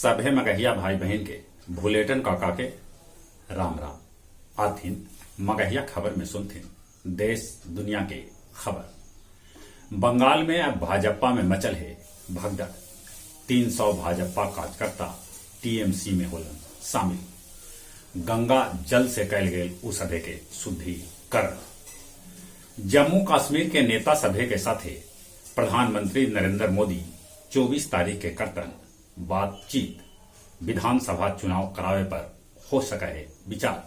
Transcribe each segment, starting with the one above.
सभे मगहिया भाई बहन के भुलेटन काका के राम राम। आथिन मगहिया खबर में सुनथिन देश दुनिया के खबर। बंगाल में अब भाजपा में मचल है भगदड़। 300 भाजपा कार्यकर्ता टीएमसी में होलन शामिल। गंगा जल से कैल गेल उ सभे के शुद्धिकरण। जम्मू कश्मीर के नेता सभे के साथे प्रधानमंत्री नरेंद्र मोदी 24 तारीख के करतन बातचीत। विधानसभा चुनाव करावे पर हो सके है विचार।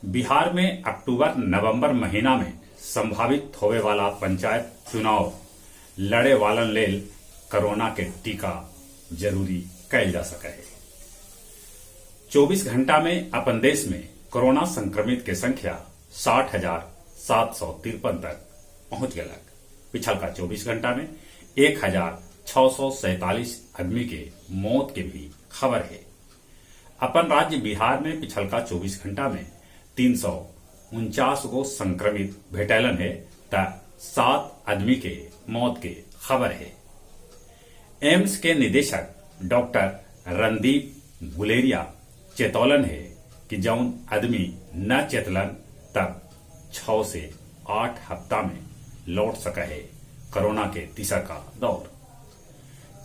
बिहार में अक्टूबर नवंबर महीना में संभावित होवे वाला पंचायत चुनाव लड़े वालन लेल कोरोना के टीका जरूरी कैल जा सके है। 24 घंटा में अपन देश में कोरोना संक्रमित के संख्या 60,753 तक पहुंच गलक। पिछलका 24 घंटा में 1,647 आदमी के मौत के भी खबर है। अपन राज्य बिहार में पिछलका 24 घंटा में 349 गो संक्रमित भेटैलन है त 7 आदमी के मौत के खबर है। एम्स के निदेशक डॉक्टर रणदीप गुलेरिया चेतौलन है कि जौन आदमी न चेतलन तब 6 से 8 हफ्ता में लौट सके है कोरोना के तीसरा का दौर।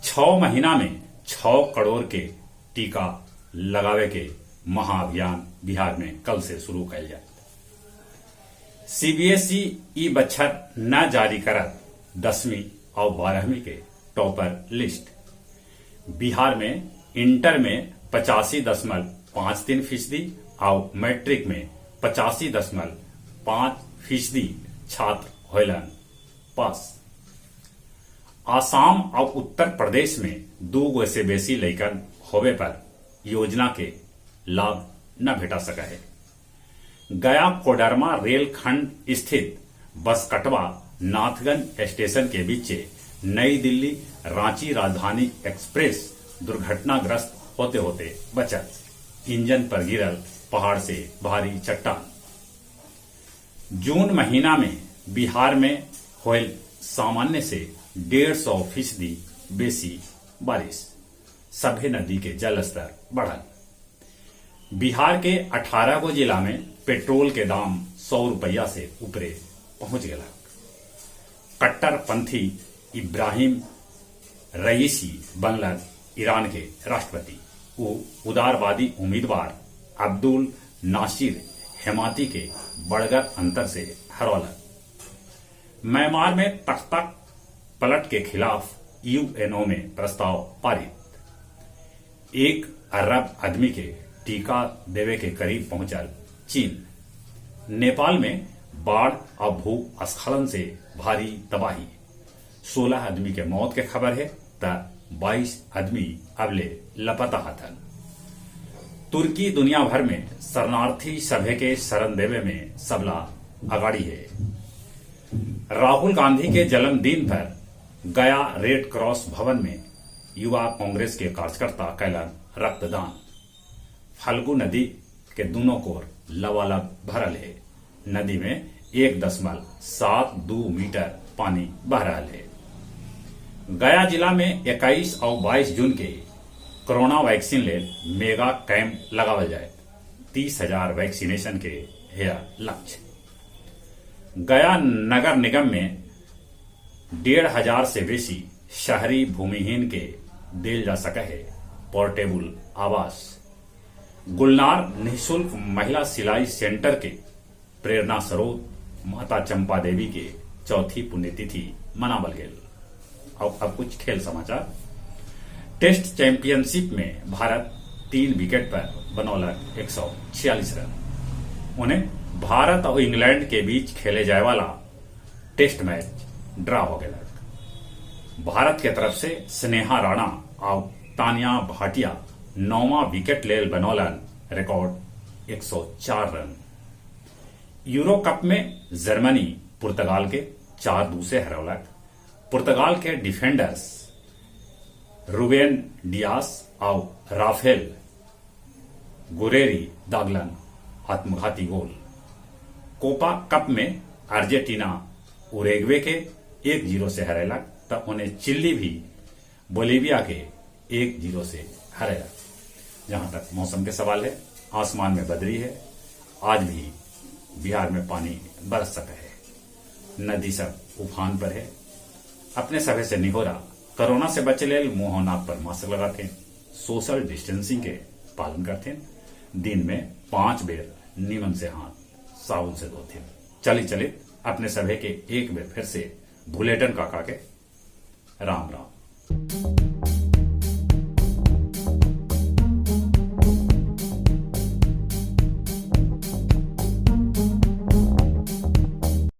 6 महीना में 6 करोड़ के टीका लगावे के महाअभियान बिहार में कल से शुरू कैल जाए। सीबीएसई ई बच्छर न जारी करत 10वीं और 12वीं के टॉपर लिस्ट। बिहार में इंटर में 85.53% और मैट्रिक में 85.5% छात्र होलन पास। आसाम और उत्तर प्रदेश में 2 गो से बेसी लइकन होवे पर योजना के लाभ न भेटा सका है। गया कोडरमा रेल खंड स्थित बसकटवा नाथगंज स्टेशन के बीच नई दिल्ली रांची राजधानी एक्सप्रेस दुर्घटनाग्रस्त होते होते बचल। इंजन पर गिरल पहाड़ से भारी चट्टान। जून महीना में बिहार में होल सामान्य से 150% बेसी बारिश। सभे नदी के जलस्तर बढ़ल। बिहार के 18 गो जिला में पेट्रोल के दाम 100 रुपया से ऊपरे पहुंच गया। कट्टरपंथी इब्राहिम रईसी बनलन ईरान के राष्ट्रपति। वो उदारवादी उम्मीदवार अब्दुल नासिर हेमाती के बड़गर अंतर से हरौलन। म्यांमार में तख्ता पलट के खिलाफ यूएनओ में प्रस्ताव पारित। 1 अरब आदमी के टीका देवे के करीब पहुंचल चीन। नेपाल में बाढ़ और भूस्खलन से भारी तबाही। 16 आदमी के मौत के खबर है त 22 आदमी अबले लापता हथन। तुर्की दुनिया भर में शरणार्थी सभे के शरण देवे में सबला अगाड़ी है। राहुल गांधी के जन्मदिन पर गया रेड क्रॉस भवन में युवा कांग्रेस के कार्यकर्ता कैलन रक्तदान। फल्गु नदी के दोनों कोर लबालब भरल है। नदी में 1.72 मीटर पानी बह रहा है। गया जिला में 21 और 22 जून के कोरोना वैक्सीन ले मेगा कैंप लगावल जाए। 30,000 वैक्सीनेशन के है लक्ष्य। गया नगर निगम में 1,500 से बेसी शहरी भूमिहीन के देल जा सके है पोर्टेबल आवास। गुलनार निःशुल्क महिला सिलाई सेंटर के प्रेरणा स्रोत माता चंपा देवी के चौथी पुण्यतिथि मनावल गेल। और अब कुछ खेल समाचार। टेस्ट चैंपियनशिप में भारत 3 विकेट पर बनौलक 146 रन। उन्हें भारत और इंग्लैंड के बीच खेले जाए वाला टेस्ट मैच ड्रा हो गया। भारत के तरफ से स्नेहा राणा और तानिया भाटिया 9वां विकेट लेल बनौलन रिकॉर्ड 104 रन। यूरो कप में जर्मनी पुर्तगाल के 4-2 से हरौलक। पुर्तगाल के डिफेंडर्स रुबेन डियास और राफेल गुरेरी दागलन आत्मघाती गोल। कोपा कप में अर्जेंटीना उरेग्वे के 1-0 से हरेलक त उन्हें चिल्ली भी बोलीविया के 1-0 से हरैलक। जहाँ तक मौसम के सवाल है, आसमान में बदरी है, आज भी बिहार में पानी बरस सके है, नदी सब उफान पर है। अपने सभे से निहोरा, कोरोना से बचे लेल मुंह नाक पर मास्क लगाते, सोशल डिस्टेंसिंग के पालन करते, दिन में 5 बेर नीमन से हाथ साबुन से धोते। चली चलित अपने सभे के एक बेर फिर से भुलेटन काका के राम राम।